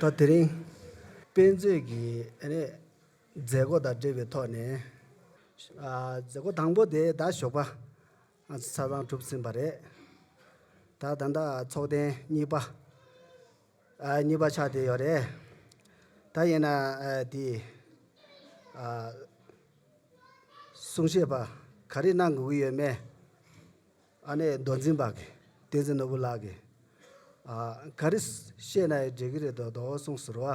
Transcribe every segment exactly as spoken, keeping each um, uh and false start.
ད་དེ་རིང་དཔེ་མཛོད་ཀྱི་ཨ་ནི་མཛད་སྒོ་དང་འབྲེལ་བའི་ཐོག་ནས། ཨ། མཛད་སྒོ་དང་པོ་དེ་ད་ཞོགས་པ་ང་ཚོ་ཆ་ཚང་གྲུབ་ཟིན་པ་རེད། ད་ད་ལྟ་ཚོགས་ཐེངས་གཉིས་པ། ཨ། གཉིས་པ་ཆགས་བསྡད་ཡོད་རེད། ད་ཡིན་ན། ཨ། དེ། ཨ། གསུང་བཤད་པ་ག་རེ་གནང་དགོས་ཀྱི་ཡོད་མེད། ཨ་ནི་མདོ་འཛིན་པ་གི་བསྟན་འཛིན་ནོར་བུ་ལགས་ཀྱིས། ཨ། ག་རེ་བཤད་ན་ཡང་འགྲིག་གི་རེད་མདོག་མདོག་གསུངས་ཟེར་བ།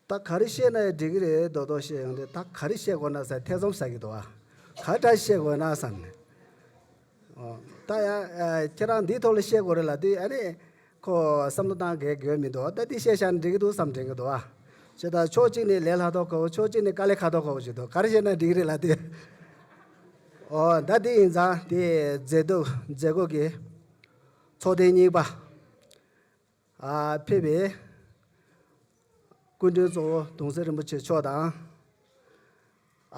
ད་ག་རེ་བཤད་ན་ཡང་འགྲིག་གི་རེད་མདོག་མདོག་བཤད་ཡོང་དུས། ད་ག་རེ་བཤད་དགོས་ན་ཟེར་ཐེ་ཚོམ་ཟ་གི་འདུག་ཨ། ག་འདྲ་བཤད་དགོས་ན་བསམ་ནས། ཨོ། ད་ཡང་། ཨ། ཁྱེད་རང་འདིའི་ཐོག་ལ་བཤད་དགོས་རེད་ལབ་དུས། ཨ་ནི་ཁོ་བསམ་བློ་བཏང་གི་དགོས་མི་འདུག་ད་འདི་བཤད་བཞག་ན་འགྲིག་གི་འདུག་བསམ་དྲན་གི་འདུག་ཨ། བྱས་ཙང་ཕྱོགས་གཅིག་ནས་ལས་སླ་དོ་ཁོ། ཕྱོགས་གཅིག་ནས་དཀའ་ལས་ཁག་དོ་ཁོ་ཅིག་འདུག་ག་རེ་བཤད་ན་འགྲིག་གི་རེད་ལབ་དུས། ཨོ། ད་འདི་ཡིན་ཙང་དེ་མཛད་དུ་མཛད་སྒོ་གི་ཚོགས་ཐེངས་གཉིས་པ། ཨ། ཕེབས་པའི་སྐུ་མགྲོན་གཙོ་བོ་གདུང་སྲས་རིན་པོ་ཆེ་མཆོག་དང་།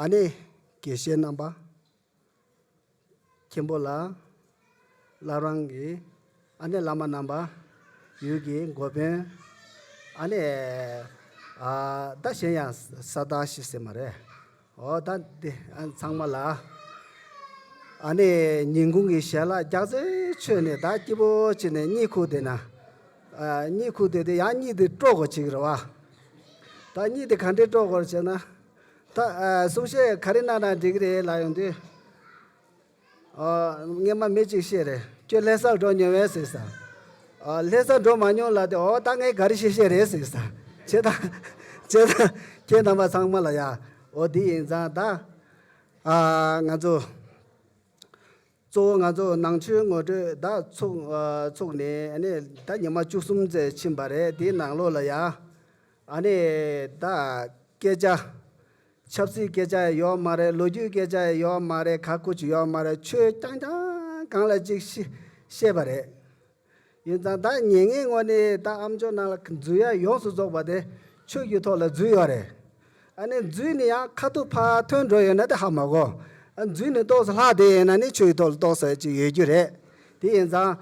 ཨ་ནི་དགེ་བཤེས་རྣམ་པ། མཁན་པོ་ལགས། བླ་བྲང་གི། ཨ་ནི་བླ་མ་རྣམ་པ། ཡུལ་གྱི་འགོ་དཔོན། ཨ་ནི། ཨ། ད་གཞན་ཡང་ས་བདག་ཤི་ཟེར་མ་རེད། ཨོ། ད་འདི། ཨ། ཚང་མ་ལ། ཨ་ནི་ཉིན་གུང་གི་ཞལ་ལག་རྒྱགས་ཚོད་ཆོད་ནས་ད་སྐྱིད་པོ་བྱས་ནས་གཉིད་ཁུག་བསྡད་ན། ཨ། གཉིད་ཁུག་བསྡད་དུས་ཡང་གཉིད་དེ་དཀྲོག་དགོས་བྱེད་ཀྱི་རེད་བ། ད་གཉིད་དེ་ག་འདྲས་དཀྲོག་དགོས་བྱས་ན། ད། ཨ། གསུང་བཤད་ག་རེ་གནང་ན་འགྲིག་གི་རེད་ལབ་ཡོང་དུས། ཨ། སྔོན་མ་མི་གཅིག་བཤད་རེད། ཁྱོད་ལྷ་སར་འགྲོ་མྱོང་བས་ཟེར་ས། ཨ། ལྷ་སར་འགྲོ་མ་མྱོང་ལབ་དུས། ཨོ། ད་ངས་ག་རེ་བཤད་བཤད་རེད་ཟེར་ས། བྱས་ཙང་། བྱས་ཙང་ཁྱེད་རྣམ་པ་ཚང་མ་ལ་ཡ། ཨོ། འདི་ཡིན་ཙང་ད། ཨ། ང་ཚོ་གཙོ་བོ་ང་ཚོ་ནང་ཆོས་ངོ་སྤྲོད་ད་ཚུགས། ཨ། ཚུགས་ནས་ཨ་ནི་ད་ཉི་མ་བཅུ་གསུམ་ཙམ་ཕྱིན་པ་རེད། དེའི་ནང་ལོགས་ལ་ཡ། ཨ་ནི་ད་སྐད་ཆ། ཆབ་སྲིད་སྐད་ཆ་ཡོད་མ་རེད། ལོ་རྒྱུས་སྐད་ཆ་ཡོད་མ་རེད། ག་ཁུ་ཅིག་ཡོད་མ་རེད། ཆོས་རྐྱང་རྐྱང་སྒང་ལ་ཅིག་བཤད་བཤད་པ་རེད། ཡིན་ཙང་ད་ཉན་མཁན་ངོས་ནས་ད་ཨ་མཆོག་ནང་ལ་འཛུལ་ཡ་ཡོངས་སུ་རྫོགས་པ་དེ་ཆོས་ཀྱི་ཐོག་ལ་འཛུལ་ཡོད་རེད། ཨ་ནི་འཛུལ་ནས་ཡང་ཁ་ཐུག་ཕར་ཐོན་འགྲོ་ཡོད་ན་དེ་ཧ་མ་གོ། ཨ། འཛུལ་ནས་ཏོག་ཙམ་ལྷག་བསྡད་ཡོད་ན་ནི་ཆོས་ཀྱི་ཐོག་ལ་ཏོག་ཙམ་ཅིག་ཡོད་རྒྱུ་རེད། དེ་ཡིན་ཙང་།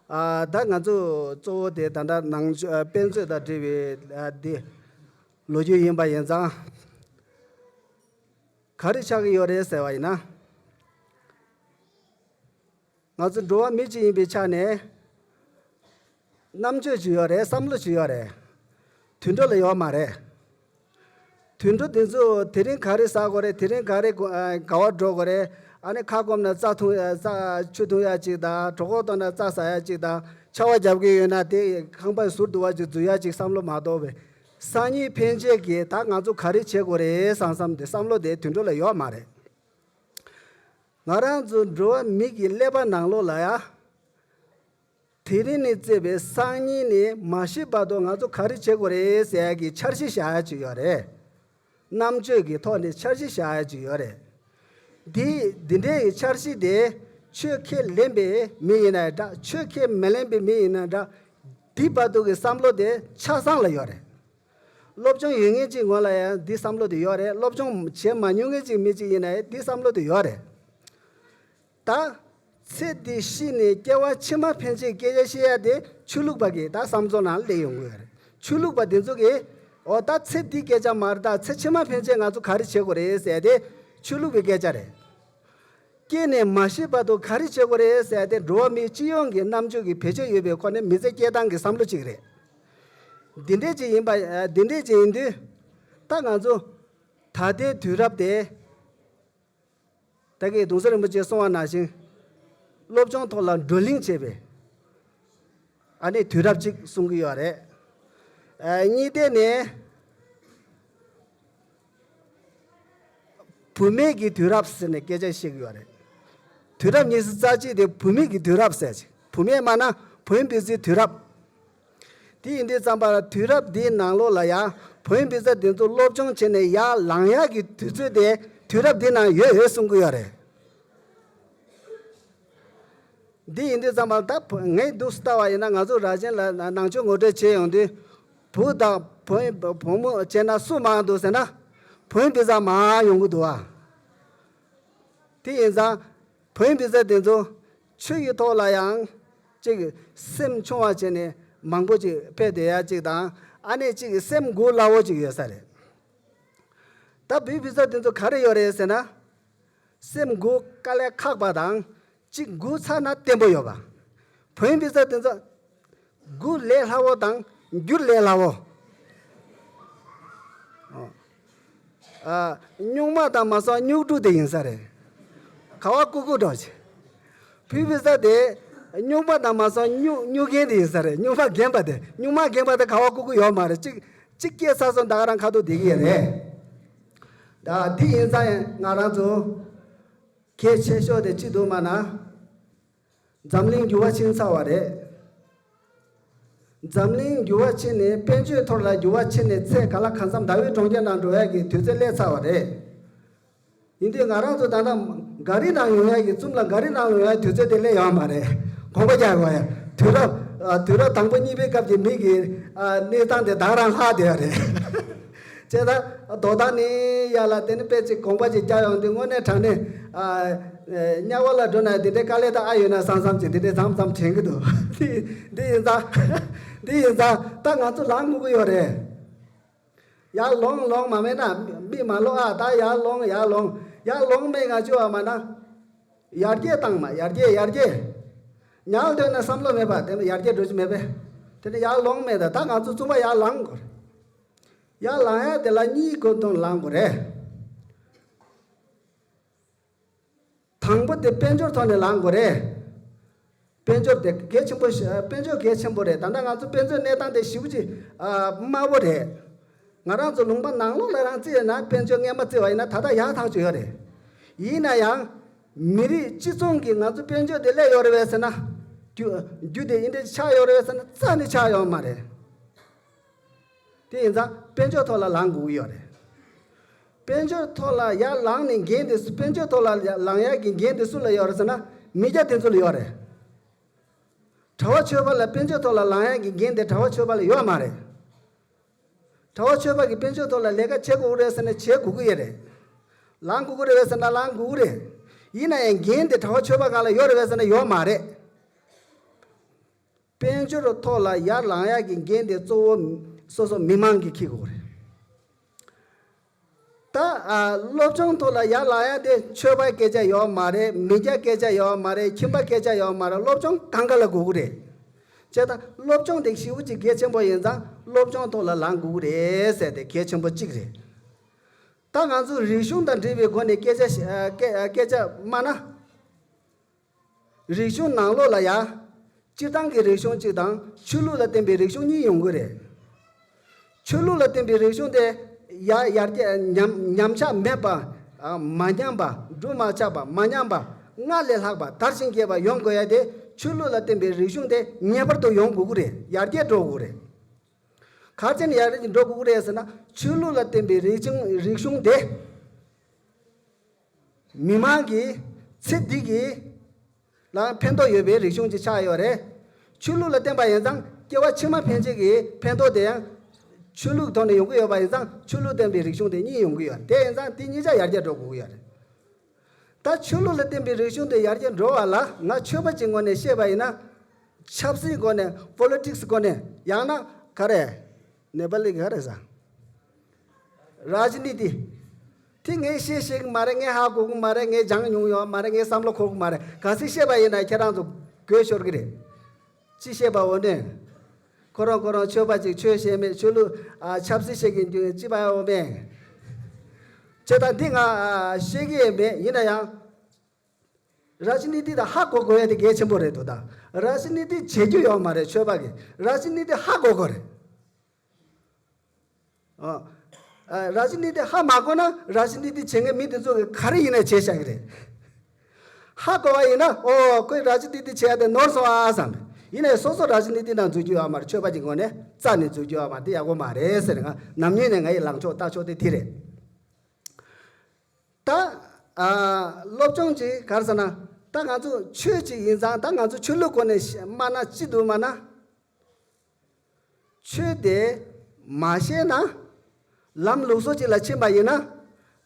ཨ། ད་ང་ཚོ་གཙོ་བོ་དེ་ད་ལྟ་ནང་ཆོས། ཨ། དཔེ་མཛོད་དང་འབྲེལ་བའི། ཨ། དེ། ལོ་རྒྱུས་ཡིན་པ་ཡིན་ཙང་། ག་རེ་ཆགས་ཀྱི་ཡོད་རེད་ཟེར་བ་ཡིན་ན། ང་ཚོ་འགྲོ་བ་མི་གཅིག་ཡིན་པའི་ཆ་ནས། རྣམ་དཔྱོད་ཅིག་ཡོད་རེད། བསམ་བློ་ཅིག་ཡོད་རེད། དུད་འགྲོ་ལ་ཡོད་མ་རེད། དུད་འགྲོ་འདི་ཚོ་དེ་རིང་ག་རེ་ཟ་དགོས་རེད། དེ་རིང་ག་རེ་ག་བ་འགྲོ་དགོས་རེད། ཨ་ནི་ཁ་སྐོམ་ན་རྩྭ་འཐུང་། རྩྭ་ཆུ་འཐུང་ཡ་གཅིག་དང་། གྲོད་ཁོག་ལྟོགས་ན་རྩྭ་ཟ་ཡ་གཅིག་དང་། ཆར་པ་རྒྱབ་ཀྱི་ཡོད་ན་དེ་ཁང་པའི་ཟུར་དུ་བ་ཅིག་འཛུལ་ཡ་གཅིག་བསམ་བློ་མ་གཏོགས་པའི། སང་ཉིན་ཕན་ཆད་ཀྱི་ད་ང་ཚོ་ག་རེ་བྱེད་དགོས་རེད་བསམ་བསམ་དེ་བསམ་བློ་དེ་དུད་འགྲོ་ལ་ཡོད་མ་རེད། ང་རང་ཚོ་འགྲོ་བ་མི་གི་ཀླད་པ་ནང་ལོགས་ལ་ཡ། དེ་རིང་ནས་བརྩིས་པའི་སང་ཉིན་ནས་མ་ཤི་བར་དུ་ང་ཚོ་ག་རེ་བྱེད་དགོས་རེད་ཟེར་ཡ་གི་འཆར་གཞི་བཞག་ཡ་ཅིག་ཡོད་རེད། རྣམ་དཔྱོད་ཀྱི་ཐོག་ནས་འཆར་གཞི་བཞག་ཡ་ཅིག་ཡོད་རེད། འདི། འདི་འདྲའི་གི་འཆར་གཞི་དེ་ཆོས་ཁས་ལེན་པའི་མི་ཡིན་ན་འདྲ། ཆོས་ཁས་མི་ལེན་པའི་མི་ཡིན་ན་འདྲ། འདི་བར་དུ་གི་བསམ་བློ་དེ་ཆ་ཚང་ལ་ཡོད་རེད། སློབ་སྦྱོང་ཡོད་མཁན་གཅིག་ངོས་ལ་ཡང་འདི་བསམ་བློ་དེ་ཡོད་རེད། སློབ་སྦྱོང་བྱེད་མ་མྱོང་མཁན་གཅིག་མི་གཅིག་ཡིན་ན་ཡང་འདི་བསམ་བློ་དེ་ཡོད་རེད། ད་ཚེ་འདི་ཤི་ནས་སྐྱེ་བ་ཕྱི་མ་ཕན་ཆད་སྐད་ཆ་བཤད་ཡ་དེ་ཆོས་ལུགས་པ་གི་ད་བསམ་ཚུལ་ནང་སླེབས་ཡོང་གི་ཡོད་རེད། ཆོས་ལུགས་པ་དེ་ཚོ་གིས། འོ། ད་ཚེ་འདི་སྐད་ཆ་མ་རེད། ད་ཚེ་ཕྱི་མ་ཕན་ཆད་ང་ཚོ་ག་རེ་བྱེད་དགོས་རེད་ཟེར་ཡ་དེ་ཆོས་ལུགས་པའི་སྐད་ཆ་རེད། སྐྱེས་ནས་མ་ཤི་བར་དུ་ག་རེ་བྱེད་དགོས་རེད་ཟེར་ཡ་དེ་འགྲོ་བ་མི་སྤྱི་ཡོངས་ཀྱི་རྣམ་དཔྱོད་ཀྱི་བེད་སྤྱོད་ཡོད་པའི་སྒོ་ནས་མི་ཚེ་སྐྱེལ་སྟངས་ཀྱི་བསམ་བློ་གཅིག་རེད། འདི་འདྲས་ཅིག་ཡིན་པ། འདི་འདྲས་ཅིག་ཡིན་དུས། ད་ང་ཚོ་ད་ལྟའི་དུས་རབས་དེ། ད་གིན་གདུང་སྲས་རིན་པོ་ཆེས་གསུངས་པ་ནང་བཞིན། སློབ་སྦྱོང་ཐོག་ལ་བགྲོ་གླེང་བྱེད་པའི་ཨ་ནི་དུས་རབས་གཅིག་གསུང་གི་ཡོད་རེད། ཨ། གཉིས་ནས་ནི་བུད་མེད་ཀྱི་དུས་རབས་ཟེར་ནས་སྐད་ཆ་བཤད་ཀྱི་ཡོད་རེད། དུས་རབས་ཉི་ཤུ་རྩ་གཅིག་དེ་བུད་མེད་ཀྱི་དུས་རབས་ཟེར་ཅིག་བུད་མེད་མ་ན་བུན་པི་ཙི་དུས་རབས། དེ་ཡིན་དུས་ཙམ་པ་ལ་དུས་རབས་འདིའི་ནང་ལོགས་ལ་ཡང་བུན་པི་ཙི་དེ་ཚོ་སློབ་སྦྱོང་བྱས་ནས་ཡར་ལངས་ཡག་གི་དུས་ཚོད་དེ་དུས་རབས་འདི་ནང་ཡོད་ཡོད་གསུང་གི་ཡོད་རེད། འདི་ཡིན་དུས་ཙམ་པ་ལ་ད་བུ། ངས་འདུག་སེ་ལྟ་བ་ཡིན་ན་ང་ཚོ་རྭ་ཅན་ལ་ནང་ཆོས་ངོ་སྤྲོད་བྱེད་ཡོང་དུས། བུ་དང་བུ། བུ་མོ་བྱས་ན་སུ་མང་འདུག་ཟེར་ན། བུན་པི་ཙི་མང་ཡོང་གི་འདུག་ཨ། དེ་ཡིན་ཙང་བུན་པི་ཙི་དེ་ཚོ་ཆོས་ཀྱི་ཐོག་ལ་ཡང་ཅིག་སེམས་ཆུང་བ་བྱས་ནས་ མང་པོ་ཅིག་ཕེབས་བསྡད་ཡ་ཅིག་དང་། ཨ་ནི་ཅིག་སེམས་འགུག་སླ་བོ་ཅིག་ཡོད་ས་རེད། ད་བོད་པའི་བཟའ་དེ་ཚོ་ག་རེ་ཡོད་རེད་ཟེར་ན། སེམས་འགུག་དཀའ་ལས་ཁག་པ་དང་། གཅིག་འགུག་ཚར་ན་བརྟན་པོ་ཡོད་པ། བོད་པའི་བཟའ་དེ་ཚོ་འགུག་ལས་སླ་བོ་དང་འགྱུར་ལས་སླ་བོ། ཨ། སྨྱུག་མ་དང་མ་སོང་སྨྱུག་ཕྲུག་དེ་ཡིན་ས་རེད། ག་བ་ཀུ་ཀུ་འདྲ་ཅིག་བོད་པའི་བཟའ་དེ་སྨྱུག་མ་དང་མ་སོང་སྨྱུག་སྨྱུག་རྒན་དེ་ཡིན་ས་རེད། སྨྱུག་མ་རྒན་པ་དེ། སྨྱུག་མ་རྒན་པ་དེ་ག་བ་ཀུ་ཀུ་ཡོད་མ་རེད། གཅིག་གཅིག་སྐྱེས་ཚར་སོང་། ད་ག་རང་ཁ་ཐུག་བསྡད་ཀྱི་ཡོད་རེད། ད་དེ་ཡིན་ཙང་ང་རང་ཚོ་གལ་ཆེ་ཤོས་དེ་ཅི་འདུག་མ་ན། འཛམ་གླིང་འགྱུར་བ་ཕྱིན་ཚར་བ་རེད། འཛམ་གླིང་འགྱུར་བ་ཕྱིན་ནས། དཔལ་འབྱོར་ཐོག་ལ་འགྱུར་བ་ཕྱིན་ནས། ཚེ་ག་ལ་གང་འཚམ་ཟླ་བའི་གྲོང་ཁྱེར་ནང་འགྲོ་ཡག་གི་དུས་ཚོད་སླེབས་ཚར་བ་རེད། ཡིན་དུས་ང་རང་ཚོ་ད་ལྟ་ག་རི་ནང་ཡོང་ཡག་གི། ཙུམ་ལ་ག་རི་ནང་ཡོང་ཡག་དུས་ཚོད་དེ་སླེབས་ཡོད་མ་རེད། གོམ་པ་རྒྱག་དགོས་ཡ། དུས་རབས་ཨ། དུས་རབས་དང་པོ་གཉིས་པའི་སྐབས་ཀྱི་མི་གི་ཨ། གནས་སྟངས་དེ་ད་ག་རང་ལྷག་བསྡད་ཡོད་རེད། བྱས་ཙང་དོ་བདག་ནི་ཡ་ལ་དེ་ནི་དཔེ་ཅིག་གོམ་པ་ཅིག་རྒྱག་ཡོང་དུས། དངོས་གནས་དྲང་གནས་ཨ། དམྱལ་བ་ལ་འགྲོ་ན་དེ་འདྲའི་དཀའ་ལས་ད་ཨ་ཡོད་ན་བསམ་བསམ་ཅིག་དེ་འདྲའི་མཚམས་མཚམས་དྲན་གྱི་འདུག་འདི་འདི་ཡིན་ཙང་། འདི་ཡིན་ཙང་ད་ང་ཚོ་ལངས་དགོས་ཀྱི་ཡོད་རེད། ཡར་ལོངས་ལོངས་མ་མེད་ན་མི་མ་ལོག་ཨ། ད་ཡར་ལོངས། ཡར་ལོངས། ཡར་ལོངས་མེད་ང་ཅི་བ་མ་ན། ཡར་རྒྱས་བཏང་མ། ཡར་རྒྱས། ཡར་རྒྱས། ཉལ་འདོད་ན་བསམ་བློ་མེད་པ་དེ་ཡར་རྒྱས་འགྲོ་རྒྱུ་མེད་པས། དེ་ནི་ཡར་ལོངས་མེད། ད་ད་ང་ཚོ་ཙུམ་པ་ཡར་ལངས་དགོས་རེད། ཡར་ལངས་ཡ་དེ་ལ་གཉིས་བཀོད་དོན་ལངས་དགོས་རེད། དང་པོ་དེ་དཔལ་འབྱོར་ཐོག་ནས་ལངས་དགོས་རེད། དཔལ་འབྱོར་དེ་གལ་ཆེན་པོ་ཞིག་དཔལ་འབྱོར་གལ་ཆེན་པོ་རེད། ད་ལྟ་ང་ཚོ་དཔལ་འབྱོར་གནས་སྟངས་དེ་ཞེ་པོ་ཅིག་ཨ། དམའ་བོ་རེད། ང་རང་ཚོ་ལུང་པ་ནང་ལོགས་ལ་རང་བརྩིས་ན། དཔལ་འབྱོར་སྔས་མ་བརྩིས་པ་ཡིན་ན་ད་ལྟ་ཡག་ཐག་ཆོད་ཡོད་རེད། ཡིན་ན་ཡང་མི་རིགས་སྤྱི་ཚོགས་ཀྱི་ང་ཚོ་དཔལ་འབྱོར་དེ་སླེབས་ཡོད་རེད་པས་ཟེར་ན། རྒྱུ་རྒྱུ་དེ་ཨེ་འདྲ་ཆགས་ཡོད་རེད་པས་ཟེར་ན། རྩ་ནས་ཆགས་ཡོད་མ་རེད། དེ་ཡིན་ཙང་དཔལ་འབྱོར་ཐོག་ལ་ལངས་དགོས་ཀྱི་ཡོད་རེད། དཔལ་འབྱོར་ཐོག་ལ་ཡར་ལངས་ནས་འགན་དེ་སུ། དཔལ་འབྱོར་ཐོག་ལ་ལངས་ཡག་གི་འགན་དེ་སུ་ལ་ཡོད་རེད་ཟེར་ན། མི་སྐྱ་དེ་ཚོ་ལ་ཡོད་རེད། གྲྭ་བ་ཆོས་པ་ལ་དཔལ་འབྱོར་ཐོག་ལ་ལངས་ཡག་གི་འགན་དེ་གྲྭ་བ་ཆོས་པ་ལ་ཡོད་མ་རེད། གྲྭ་བ་ཆོས་པ་གིས་དཔལ་འབྱོར་ཐོག་ལ་ལས་ཀ་བྱེད་དགོས་རེད་ཟེར་ན་བྱེད་དགོས་ཀྱི་ཡོད་རེད། ལངས་དགོས་ཀྱི་རེད་པས་ཟེར་ན་ལངས་དགོས་ཀྱི་རེད། ཡིན་ན་ཡང་འགན་དེ་གྲྭ་བ་ཆོས་པ་སྒང་ལ་ཡོད་རེད་པས་ཟེར་ན་ཡོད་མ་རེད། དཔལ་འབྱོར་ཐོག་ལ་ཡར་ལངས་ཡག་གི་འགན་དེ་གཙོ་བོ་སོ་སོ་མི་མང་གིས་འཁྱེར་དགོས་རེད། ད་ཨ། སློབ་སྦྱོང་ཐོག་ལ་ཡར་ལངས་ཡག་དེ་ཆོས་པའི་སྐད་ཆ་ཡོད་མ་རེད། མི་སྐྱ་སྐད་ཆ་ཡོད་མ་རེད། ཁྱིམ་པ་སྐད་ཆ་ཡོད་མ་རེད། སློབ་སྦྱོང་གང་ག་ལ་དགོས་ཀྱི་རེད། བྱས་ཙང་སློབ་སྦྱོང་དེ་ཞེ་པོ་ཅིག་གལ་ཆེན་པོ་ཡིན་ཙང་སློབ་སྦྱོང་ཐོག་ལ་ལངས་དགོས་ཀྱི་རེད་ཟེར་དེ་གལ་ཆེན་པོ་གཅིག་རེད། ད་ང་ཚོ་རིག་གཞུང་དང་འབྲེལ་བའི་སྒོ་ནས་སྐད་ཆ་ཞིག་ཨ། སྐད་ཨ། སྐད་ཆ་སྨྲ་ན། རིག་གཞུང་ནང་ལོགས་ལ་ཡ། སྤྱིར་བཏང་གི་རིག་གཞུང་གཅིག་དང་ཆོས་ལུགས་ལ་བརྟེན་པའི་རིག་གཞུང་གཉིས་ཡོང་གི་རེད། ཆོས་ལུགས་ལ་བརྟེན་པའི་རིག་གཞུང་དེ་ཡ། ཡར་རྒྱས་ཉམས་ཉམས་ཆག་མེད་པ། ཨ། མ་ཉམས་པ། འགྲོ་མ་ཆག་པ། མ་ཉམས་པ། སྔར་ལས་ལྷག་པ། དར་ཞིང་རྒྱས་པ་ཡོང་དགོས་ཡ་དེ་ཆོས་ལུགས་ལ་བརྟེན་པའི་རིག་གཞུང་དེ་ངེས་པར་དུ་ཡོང་དགོས་ཀྱི་རེད། ཡར་རྒྱས་འགྲོ་དགོས་ཀྱི་རེད། ག་རེ་བྱས་ནས་ཡར་རྒྱས་འགྲོ་དགོས་ཀྱི་རེད་ཟེར་ན། ཆོས་ལུགས་ལ་བརྟེན་པའི་རིག་གཞུང་རིག་གཞུང་དེ། མི་མང་གི་ཚེ་འདི་གི་ལ་ཕན་ཐོགས་ཡོད་པའི་རིག་གཞུང་ཅིག་ཆགས་ཡོད་རེད། ཆོས་ལུགས་ལ་བརྟེན་པ་ཡིན་ཙང་སྐྱེ་བ་ཕྱི་མ་ཕན་ཆད་ཀྱི་ཕན་ཐོགས་དེ་ཡང་ཆོས་ལུགས་ཐོག་ནས་ཡོང་གི་ཡོད་པ་ཡིན་ཙང་ཆོས་ལུགས་བརྟེན་པའི་རིག་གཞུང་དེ་གཉིས་ཡོང་གི་ཡོད་རེད། དེ་ཡིན་ཙང་དེ་གཉིས་ཆ་ཡར་རྒྱས་འགྲོ་དགོས་ཀྱི་ཡོད་རེད། ད་ཆོས་ལུགས་ལ་བརྟེན་པའི་རིག་གཞུང་དེ་ཡར་རྒྱས་འགྲོ་བ་ལ་ང་ཆོས་པ་ཅིག་ངོས་ནས་བཤད་པ་ཡིན་ན། ཆབ་སྲིད་སྒོ་ནས། པོ་ལི་ཊིག་སི་སྒོ་ནས། ཡང་ན་ག་རེ། ནེ་པ་ལི་ག་རེ་ཟ། རཱཇ་ནི་ཏི། དེ་ངས་བཤད་ཤེས་ཀྱི་མ་རེད། ངས་ཧ་གོ་གི་མ་རེད། ངས་སྦྱངས་མྱོང་ཡོད་མ་རེད། ངས་བསམ་བློ་འཁོར་གི་མ་རེད། གལ་སྲིད་བཤད་པ་ཡིན་ན་ཁྱེད་རང་ཚོ་དགོད་ཤོར་གི་རེད། ཅི་བཤད་པ་འོ་ནས། ཁོ་རང་ཁོ་རང་ཆོས་པ་ཅིག་ཆོས་བཤད་མེད། ཆོས་ལུགས་ཨ་ཆབ་སྲིད་བཤད་མཁན་ཅི་པ་འོ་མེད། བྱས་ཙང་འདི་ང་ཨ་བཤད་ཀྱི་ཡོད་མེད། ཡིན་ན་ཡང་རཱཇ་ནི་ཏི་དང་ཧ་གོ་དགོས་ཡ་དེ་གལ་ཆེན་པོ་རེད་འདུག་ད་རཱཇ་ནི་ཏི་བྱེད་རྒྱུ་ཡོད་མ་རེད། ཆོས་པ་གིས་རཱཇ་ནི་ཏི་ཧ་གོ་དགོས་རེད། ཨ། ཨ། རཱཇ་ནི་ཏི་ཧ་མ་གོ་ན་རཱཇ་ནི་ཏི་བྱེད་མཁན་མི་དེ་ཚོ་གིས་ག་རེ་ཡིན་ན་བྱས་བཞག་གི་རེད། ཧ་གོ་བ་ཡིན་ན། ཨོ། ཁོས་རཱཇ་ནི་ཏི་བྱེད་ཡ་དེ་ནོར་སོང་ཨ་བསམ། ཡིན་ནའི་སོ་སོ་རཱཇ་ནི་ཏི་ནང་འཛུལ་རྒྱུ་ཡོད་མ་རེད། ཆོས་པ་གི་ངོས་ནས་རྩ་ནས་འཛུལ་རྒྱུ་ཡོད་མ་རེད། དེ་ཡག་པོ་མ་རེད་ཟེར། ང་ནམ་རྒྱུན་ནས་ང་ཡི་ལངས་ཕྱོགས་ལྟ་ཕྱོགས་དེ་དེ་རེད། ད་ཨ་སློབ་སྦྱོང་ཅིག་ག་རེ་ཟེར་ན། ད་ང་ཚོ་ཆོས་ཅིག་ཡིན་ཙང་། ད་ང་ཚོ་ཆོས་ལུགས་སྒོ་ནས་སྨྲ་ན་ཅི་འདུག་སྨྲ་ན། ཆོས་དེ་མ་ཤེས་ན། ལམ་ལུགས་སྲོལ་ཅིག་ལ་ཕྱིན་པ་ཡིན་ན།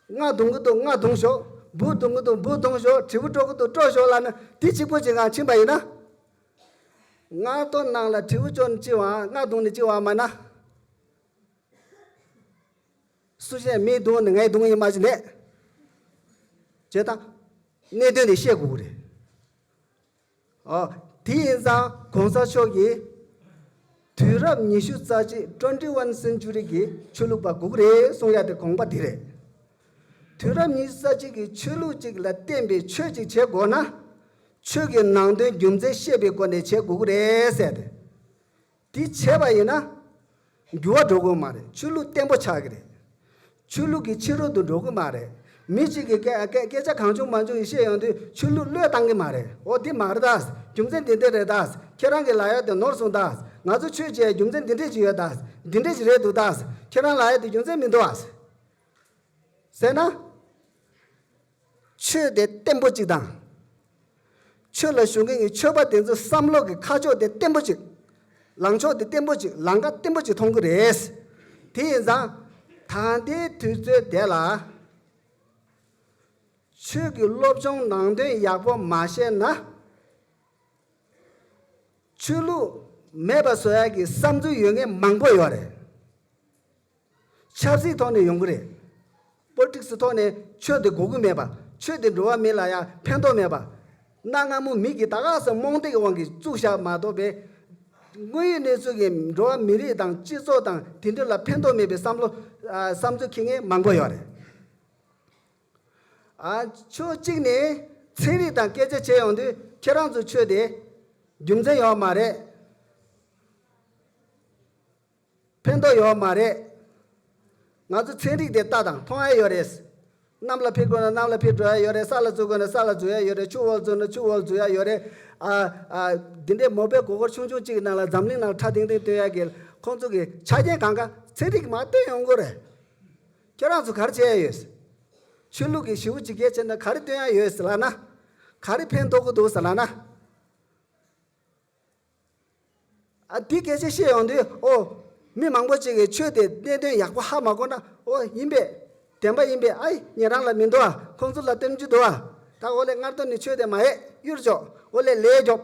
རྔ་རྡུང་གི་འདུག་རྔ་རྡུང་ཤོག་འབུ་རྡུང་གི་འདུག་འབུ་རྡུང་ཤོག་དྲིལ་བུ་དཀྲོལ་གི་འདུག་དཀྲོལ་ཤོག་ལབ་ན། དེ་གཅིག་པོ་ཅིག་ངང་ཕྱིན་པ་ཡིན་ན། སྔར་དོ་ནང་ལ་དྲིལ་བུ་ཅོ་ནི་ཅི་བ་སྔ་གདུང་ནི་ཅི་བ་མ་ན། སུ་ཞིག་མི་གདུང་ནི་ངའི་གདུང་ཡིན་མ་ཞིག་ནས། བྱས་ད། གནད་དོན་དེ་བཤད་དགོས་ཀྱི་རེད། ཨོ། དེ་ཡིན་ཙང་གོང་ས་མཆོག་གིས། དུས་རབས་ཉི་ཤུ་རྩ་གཅིག twenty one century གི་ཆོས་ལུགས་པ་དགོས་ཀྱི་རེད་གསུང་ཡ་དེ་དགོངས་པ་དེ་རེད། དུས་རབས་ཉི་ཤུ་རྩ་གཅིག་གི་ཆོས་ལུགས་གཅིག་ལ་བརྟེན་པའི་ཆོས་གཅིག་བྱེད་དགོས་ན། ཆོས་ཀྱི་ནང་དོན་རྒྱུ་མཚན་ཤེས་པའི་སྒོ་ནས་བྱེད་དགོས་ཀྱི་རེད་ཟེར་ཏེ། དེ་བྱས་པ་ཡིན་ན། འགྱུར་བ་འགྲོ་གི་མ་རེད། ཆོས་ལུགས་བརྟན་པོ་ཆགས་ཀྱི་རེད། ཆོས་ལུགས་ཀྱི་ཕྱི་རོལ་དུ་འགྲོ་གི་མ་རེད། མི་གཅིག་གིས་སྐད་སྐད་སྐད་ཆ་གང་བྱུང་མང་བྱུང་ཡིས་བཤད་ཡོང་དུས་ཆོས་ལུགས་བློས་བཏང་གི་མ་རེད། འོ་འདི་མ་རེད་ད། རྒྱུ་མཚན་འདི་འདྲ་རེད་ད། ཁྱེད་རང་གི་ལབ་ཡ་དེ་ནོར་སོང་ད། ང་ཚོ་ཆོས་བྱས་རྒྱུ་མཚན་འདི་འདྲས་ཅིག་ཡོད་ད། འདི་འདྲས་ཅིག་རེད་འདུག་ད། ཁྱེད་རང་ལབ་ཡ་དེ་རྒྱུ་མཚན་མི་འདུག་ཨ། ཟེར་ན། ཆོས་དེ་བརྟན་པོ་གཅིག་དང་། ཆོས་ལ་ཞུགས་མཁན་གྱི་ཆོས་པ་དེ་ཚོའི་བསམ་བློ་གི་ཁ་ཕྱོགས་དེ་བརྟན་པོ་གཅིག་ལངས་ཕྱོགས་དེ་བརྟན་པོ་གཅིག་ལམ་ཁ་བརྟན་པོ་གཅིག་མཐོང་གི་རེད། དེ་ཡིན་ཙང་། ད་ལྟའི་དུས་ཚོད་དེ་ལ། ཆོས་ཀྱི་སློབ་སྦྱོང་ནང་དོན་ཡག་པོ་མ་ཤེས་ན། ཆོས་ལུགས་མེད་པ་བཟོ་ཡག་གི་བསམ་ཚུལ་ཡོད་མཁན་མང་པོ་ཡོད་རེད། ཆབ་སྲིད་ཐོག་ནས་ཡོང་གི་རེད། པོ་ལི་ཊིག་སི་ཐོག་ནས་ཆོས་དེ་དགོས་ཀྱི་མེད་པ། ཆོས་དེ་འགྲོ་བ་མི་ལ་ཡང་ཕན་ཐོགས་མེད་པ། གནའ་སྔ་མོ་མི་གིས་ད་ག་སེ་རྨོངས་དད་ཀྱི་དབང་གིས་བཙུགས་བཞག་མ་གཏོགས་པའི། དངོས་ཡོད་གནས་ཚུལ་གྱིས་འགྲོ་བ་མི་རིགས་དང་སྤྱི་ཚོགས་དང་དེ་འདྲ་ལ་ཕན་ཐོགས་མེད་པའི་བསམ་བློ། ཨ། བསམ་ཚུལ་འཁྱེར་མཁན་མང་པོ་ཡོད་རེད། ཨ། ཕྱོགས་གཅིག་ནས་ཚན་རིག་དང་སྐད་ཆ་བྱས་ཡོང་དུས་ཁྱེད་རང་ཚོ་ཆོས་དེ་རྒྱུ་མཚན་ཡོད་མ་རེད། ཕན་ཐོགས་ཡོད་མ་རེད། ང་ཚོ་ཚན་རིག་དེ་ལྟ་དང་མཐོང་ཡ་ཡོད་རེད། གནམ་ལ་འཕུར་དགོས་ན་གནམ་ལ་འཕུར་འགྲོ་ཡ་ཡོད་རེད། ས་ལ་འཛུལ་དགོས་ན་ས་ལ་འཛུལ་ཡ་ཡོད་རེད། ཆུ་བོ་ལ་འཛུལ་ན་ཆུ་བོ་ལ་འཛུལ་ཡ་ཡོད་རེད། ཨ། ཨ། འདི་འདྲའི་མོ་པའི་གོ་སྐོར་ཆུང་ཆུང་གཅིག་གི་ནང་ལ་འཛམ་གླིང་ནང་ཁྲ་ཐིང་ཐིང་སྟོན་ཡ་གི་ཁོང་ཚོ་གི་ཆ་རྐྱེན་གང་ག་ཚན་རིག་མ་སྟོན་ཡོང་གི་རེད། ཁྱེད་རང་ཚོ་ག་རེ་བྱས་ཡ་ཡོད། ཆོས་ལུགས་ཀྱི་ཞེ་པོ་ཅིག་སྐད་ཆ་ན་ག་རེ་སྟོན་ཡ་ཡོད་ཟེར་ལབ་ན། ག་རེ་ཕན་ཐོགས་ཀྱི་འདུག་ཟེར་ལབ་ན། ཨ། འདི་སྐད་ཆ་བཤད་ཡོང་དུས་ཨོ། མི་མང་པོ་ཅིག་གིས་ཆོས་དེ་གནད་དོན་ཡག་པོ་ཧ་མ་གོ་ན་ཨོ་ཡིན་པས། བདེན་པ་ཡིན་པས། ཨའི་ཉན་རང་ལ་མི་འདུག་ཨ། ཁོང་ཚོ་ལ་སྟོན་རྒྱུ་འདུག་ཨ། ད་ཨོ་ལས་སྔར་དོན་ནི་ཆོས་དེ་མ་ཡེ་གཡུར་ཅོག་ཨོ་ལས་ལས་རྒྱོབ།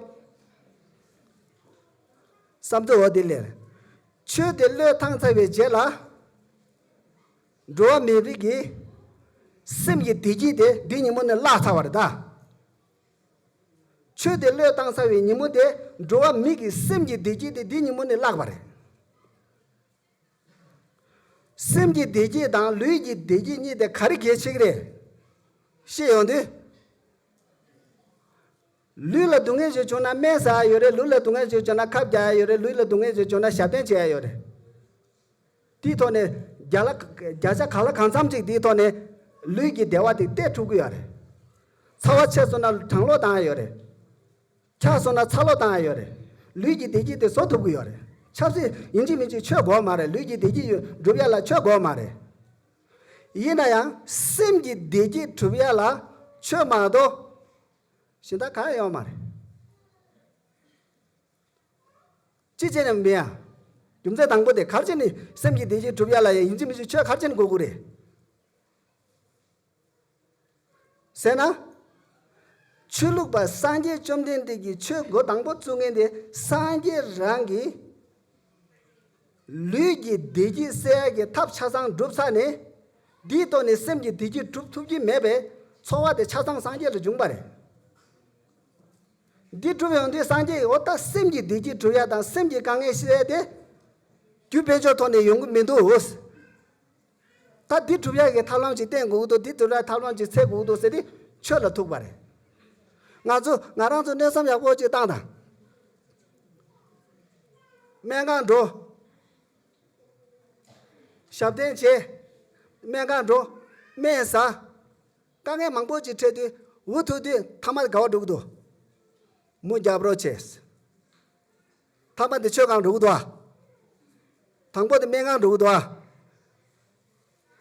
བསམ་ཚུལ་འོ་དེ་ལས། ཆོས་དེ་བློས་བཏང་ཚར་བའི་རྗེས་ལ། འགྲོ་བ་མི་རིགས་ཀྱི་སེམས་ཀྱི་བདེ་སྐྱིད་དེ་འདི་ཉིན་མོ་ནས་བརླག་ཚར་བ་རེད་ད། ཆོས་དེ་བློས་བཏང་ཚར་བའི་ཉིན་མོ་དེ་འགྲོ་བ་མི་གི་སེམས་ཀྱི་བདེ་སྐྱིད་དེ་འདི་ཉིན་མོ་ནས་བརླག་པ་རེད། སེམས་ཀྱི་བདེ་སྐྱིད་དང་ལུས་ཀྱི་བདེ་སྐྱིད་གཉིས་དེ་ག་རེ་གལ་ཆེ་གི་རེད། བཤད་ཡོང་དུས། ལུས་ལ་སྡུག་བསྔལ་ཞིག་བྱུང་ན་སྨན་ཟ་ཡ་ཡོད་རེད། ལུས་ལ་སྡུག་བསྔལ་ཞིག་བྱུང་ན་ཁབ་རྒྱག་ཡ་ཡོད་རེད། ལུས་ལ་སྡུག་བསྔལ་ཞིག་བྱུང་ན་ཞབས་བརྟན་བྱེད་ཡ་ཡོད་རེད། དེའི་ཐོག་ནས་བརྒྱ་ལ་བརྒྱ་ཆ་ག་ལ་གང་འཚམ་ཅིག་དེའི་ཐོག་ནས་ལུས་ཀྱི་བདེ་བ་དེ་གཏད་ཐུབ་ཀྱི་ཡོད་རེད། ཚ་བ་ཆེ་སོང་ན་གྲང་གློ་བཏང་ཡ་ཡོད་རེད། འཁྱགས་སོང་ན་ཚ་གློ་བཏང་ཡ་ཡོད་རེད། ལུས་ཀྱི་བདེ་སྐྱིད་དེ་བཟོ་ཐུབ་ཀྱི་ཡོད་རེད། ཆབ་སྲིད་ཡིན་གཅིག་མིན་གཅིག་ཆོས་དགོས་མ་རེད། ལུས་ཀྱི་བདེ་སྐྱིད་ཡོད་སྒྲུབ་ཡ་ལ་ཆོས་དགོས་མ་རེད། ཡིན་ན་ཡང་སེམས་ཀྱི་བདེ་སྐྱིད་སྒྲུབ་ཡ་ལ་ཆོས་མ་གཏོགས་གཞན་དག་གང་ཡང་ཡོད་མ་རེད། ཅི་བྱས་ནས་མི་ཡ། རྒྱུ་མཚན་དང་པོ་དེ་ག་རེ་བྱས་ནས་སེམས་ཀྱི་བདེ་སྐྱིད་སྒྲུབ་ཡ་ལ་ཡ་ཡིན་གཅིག་མིན་གཅིག་ཆོས་ག་རེ་བྱས་ནས་དགོས་ཀྱི་རེད། ཟེར་ན། ཆོས་ལུགས་པ་སངས་རྒྱས་བཅོམ་ལྡན་འདས་ཀྱིས་ཆོས་འགོ་དང་པོ་བཙུགས་མཁན་དེ་སངས་རྒྱས་རང་གིས་ལུས་ཀྱི་བདེ་སྐྱིད་སེལ་ཡག་གི་ཐབས་ཆ་ཚང་བསྒྲུབས་ཚར་ནས། འདིའི་ཐོག་ནས་སེམས་ཀྱི་བདེ་སྐྱིད་སྒྲུབ་ཐུབ་ཀྱི་མེད་པས་ཚོར་བ་དེ་ཆ་ཚང་སངས་རྒྱས་ལ་འབྱུང་བ་རེད། འདི་སྒྲུབ་ཡོང་དུས་སངས་རྒྱས་ཀྱིས་འོ་ད་སེམས་ཀྱི་བདེ་སྐྱིད་སྒྲུབ་ཡག་དང་སེམས་ཀྱི་དཀའ་ངལ་སེལ་ཡག་དེ། རྒྱུ་དཔལ་འབྱོར་ཐོག་ནས་ཡོང་གི་མི་འདུག་ད་འདི་སྒྲུབ་ཡག་གི་ཐབས་ལམ་ཅིག་བསྟེན་དགོས་ཀྱི་འདུག་འདི་སྒྲུབ་ཡག་ཐབས་ལམ་ཅིག་འཚོལ་དགོས་ཀྱི་འདུག་ཟེར་ཏེ་ཆོས་ལ་ཐུག་པ་རེད། ང་ཚོ་ང་རང་ཚོ་མནོ་བསམ་ཡག་པོ་ཅིག་བཏང་དང་། སྨན་ཁང་འགྲོ། ཞབས་བརྟན་བྱེད། སྨན་ཁང་འགྲོ། སྨན་ཟ། དཀའ་ངལ་མང་པོ་ཅིག་འཕྲད་དུས་འུ་ཐུག་དུས་མཐའ་མ་ག་པར་འགྲོ་གི་འདུག་མུ་རྒྱབ་རོགས་བྱས། མཐའ་མ་དེ་ཆོས་ཁང་འགྲོ་གི་འདུག་ཨ། དང་པོ་དེ་སྨན་ཁང་འགྲོ་གི་འདུག་ཨ།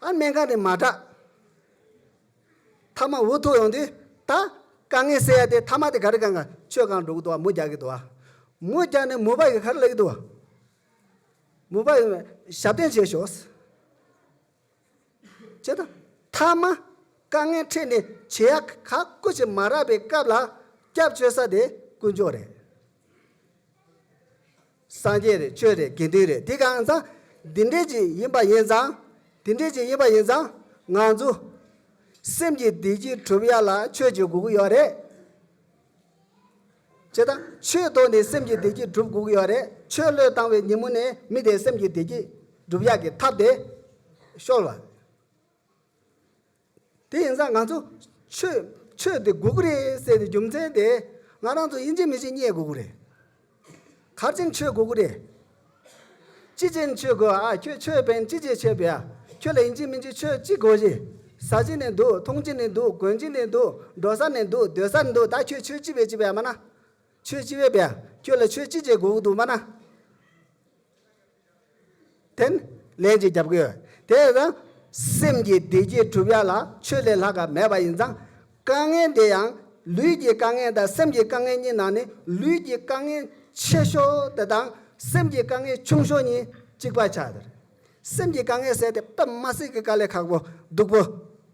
ཨ་སྨན་ཁང་ནས་མ་དྲག་མཐའ་མ་འུ་ཐུག་ཡོང་དུས་ད་དཀའ་ངལ་སེལ་ཡ་དེ་མཐའ་མ་དེ་ག་རེ་གང་ག་ཆོས་ཁང་འགྲོ་གི་འདུག་ཨ། མུ་རྒྱག་གི་འདུག་ཨ། མུ་རྒྱག་ནས་མུ་པ་ཡིས་ག་རེ་ལབ་ཀྱི་འདུག་ཨ། མུ་པ་ཡིས་ཞབས་བརྟན་བྱེད་ཤོག་བྱས་ད། མཐའ་མ་དཀའ་ངལ་འཕྲད་ནས་བྱེད་ཡག་ག་ཀུ་ཅི་མ་རག་པའི་སྐབས་ལ་སྐྱབས་བཅོལ་ས་དེ་དཀོན་མཆོག་རེད། སངས་རྒྱས་རེད། ཆོས་རེད། དགེ་འདུན་རེད། དེ་གང་ཙང་འདི་འདྲས་ཅིག་ཡིན་པ་ཡིན་ཙང་། འདི་འདྲས་ཅིག་ཡིན་པ་ཡིན་ཙང་། ང་ཚོ་སེམས་ཀྱི་བདེ་སྐྱིད་སྒྲུབ་ཡ་ལ་ཆོས་ཅིག་དགོས་ཀྱི་ཡོད་རེད། བྱས་ཙང་ཆོས་ཐོག་ནས་སེམས་ཀྱི་བདེ་སྐྱིད་སྒྲུབ་དགོས་ཀྱི་ཡོད་རེད། ཆོས་བློས་བཏང་བའི་ཉིན་མོ་ནས་མི་དེའི་སེམས་ཀྱི་བདེ་སྐྱིད་སྒྲུབ་ཡག་གི་ཐབས་དེ་ཤོར་བ། དེ་ཡིན་ཙང་ང་ཚོ་ཆོས་ཆོས་དེ་དགོས་ཀྱི་རེད་ཟེར་ཏེ་རྒྱུ་མཚན་དེ་ང་རང་ཚོ་ཡིན་གཅིག་མིན་གཅིག་རྙེད་དགོས་ཀྱི་རེད། ག་རེ་བྱས་ཆོས་དགོས་ཀྱི་རེད། ཅི་བྱས་ཆོས་དགོས། ཨ། ཁྱོད་ཆོས་བྱས་ཅི་བྱས་ཆོས་བྱས། ཁྱོད་ལ་ཡིན་གཅིག་མིན་གཅིག་ཆོས་ཅི་དགོས་ཞེས། ཟ་གཅིག་ནས་འདུག་འཐུང་གཅིག་ནས་འདུག་གོན་གཅིག་ནས་འདུག་འགྲོ་ས་ནས་འདུག་སྡོད་ས་ནས་འདུག་ད་ཁྱོད་ཆོས་ཅི་བྱས་ཅི་བྱས་མ་ན། ཆོས་ཅི་བྱས་བྱས། ཁྱོད་ལ་ཆོས་ཅི་བྱས་དགོས་ཀྱི་འདུག་མ་ན། དེ་ནས་ལན་ཅིག་རྒྱབ་ཀྱི་ཡོད། དེ་ཡང་སེམས་ཀྱི་བདེ་སྐྱིད་སྒྲུབ་ཡ་ལ་ཆོས་ལས་ལྷག་ག་མེད་པ་ཡིན་ཙང་། དཀའ་ངལ་དེ་ཡང་ལུས་ཀྱི་དཀའ་ངལ་དང་སེམས་ཀྱི་དཀའ་ངལ་གཉིས་ནང་ནས་ལུས་ཀྱི་དཀའ་ངལ་ཆེ་ཤོས་དེ་དང་སེམས་ཀྱི་དཀའ་ངལ་ཆུང་ཤོས་གཉིས་གཅིག་པ་ཆགས་ཡོད་རེད། སེམས་ཀྱི་དཀའ་ངལ་ཟེར་དེ་དཔེ་མི་སྲིད་ཀྱི་དཀའ་ལས་ཁག་པོ། སྡུག་པོ།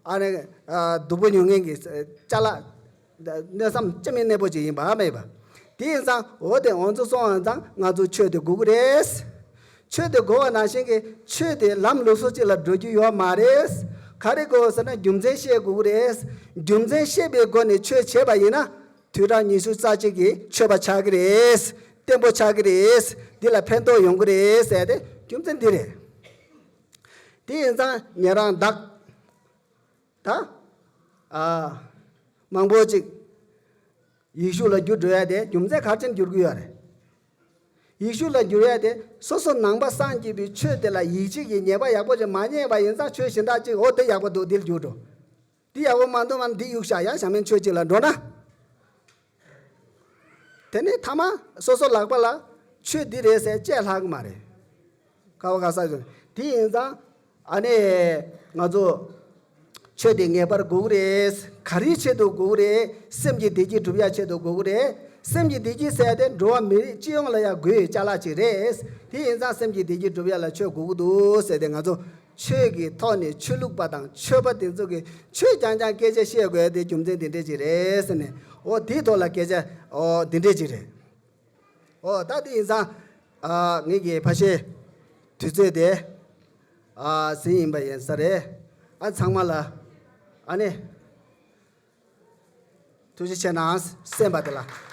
ཨ་ནི། ཨ། སྡུག་པོ་མྱོང་མཁན་གྱི་ཅ་ལག་གནོད་སེམས་ཅི་མི་གནས་པོ་ཅིག་ཡིན་པ་མེད་པ། དེ་ཡིན་ཙང་འོ་དེ་འོ་ཚོ་སོང་བ་ཙང་ང་ཚོ་ཆོས་དེ་དགོས་ཀྱི་རེད། ཆོས་དེ་དགོས་པ་ནང་བཞིན་གྱི་ཆོས་དེ་ལམ་ལུགས་སྲོལ་གཅིག་ལ་འགྲོ་རྒྱུ་ཡོད་མ་རེད། ག་རེ་དགོས་ཟེར་ན་རྒྱུ་མཚན་ཤེས་དགོས་ཀྱི་རེད། རྒྱུ་མཚན་ཤེས་པའི་སྒོ་ནས་ཆོས་བྱས་པ་ཡིན་ན་དུས་རབས་ཉི་ཤུ་རྩ་གཅིག་གི་ཆོས་པ་ཆགས་ཀྱི་རེད། བརྟན་པོ་ཆགས་ཀྱི་རེད། འདི་ལ་ཕན་ཐོགས་ཡོང་གི་རེད་ཟེར་ཏེ་རྒྱུ་མཚན་འདི་རེད། དེ་ཡིན་ཙང་ཉན་རང་བདག་ད། ཨ། མང་པོ་ཅིག་ཡེ་ཤུ་ལ་འགྱུར་འགྲོ་ཡ་དེ་རྒྱུ་མཚན་ག་རེ་བྱས་འགྱུར་གྱི་ཡོད་རེད། ཡེ་ཤུ་ལ་འགྱུར་ཡ་དེ་སོ་སོ་ནང་པ་སངས་རྒྱས་པའི་ཆོས་དེ་ལ་ཡིད་ཆེས་ཀྱི་ཉན་པ་ཡག་པོ་ཅིག་མ་རྙེད་པ་ཡིན་ཙང་ཆོས་གཞན་དག་ཅིག་འོ་དེ་ཡག་པོ་འདུག་འདི་ལ་འགྱུར་འགྲོ། འདི་ཡག་པོ་མ་འདུག་མ་འདི་གཡུག་བཞག་ཡང་གཞན་མིན་ཆོས་ཅིག་ལ་འགྲོ་ན། དེ་ནས་མཐའ་མ་སོ་སོ་ལག་པ་ལ་ཆོས་འདི་རེད་ཟེར་བཅས་ལྷག་གི་མ་རེད། ཁ་བ་ཁ་ས་ཡོད། དེ་ཡིན་ཙང་ཨ་ནི་ང་ཚོ་ཆོས་དེ་ངེས་པར་དགོས་ཀྱི་རེད། ག་རེའི་ཆེད་དུ་དགོས་ཀྱི་རེད། སེམས་ཀྱི་བདེ་སྐྱིད་སྒྲུབ་ཡ་ཆེད་དུ་དགོས་ཀྱི་རེད། སེམས་ཀྱི་བདེ་སྐྱིད་ཟེར་ཡ་དེ་འགྲོ་བ་མི་རིགས་སྤྱི་ཡོངས་ལ་ཡང་དགོས་ཡའི་ཅ་ལག་ཅིག་རེད། དེ་ཡིན་ཙང་སེམས་ཀྱི་བདེ་སྐྱིད་སྒྲུབ་ཡ་ལ་ཆོས་དགོས་ཀྱི་འདུག་ཟེར་ཏེ་ང་ཚོ་ཆོས་ཀྱི་ཐོག་ནས་ཆོས་ལུགས་པ་དང་ཆོས་པ་དེ་ཚོ་གི་ཆོས་རྐྱང་རྐྱང་སྐད་ཆ་བཤད་དགོས་ཡ་དེ་རྒྱུ་མཚན་དེ་འདྲས་ཅིག་རེད་ཟེར་ནས། འོ་དེའི་ཐོག་ལ་སྐད་ཆ་འོ་དེ་འདྲས་ཅིག་རེད། འོ་ད་དེ་ཡིན་ཙང་ཨ་ངེད་ཀྱི་ཕ་ཤེ་དུས་ཚོད་དེ་ཨ་ཟིན་ཡིན་པ་ཡིན་ས་རེད། ཨ་ཚང་མ་ལ་ཨ་ནི་ཐུགས་རྗེ་ཆེ་གནང་། གསན་པ་དེ་ལ།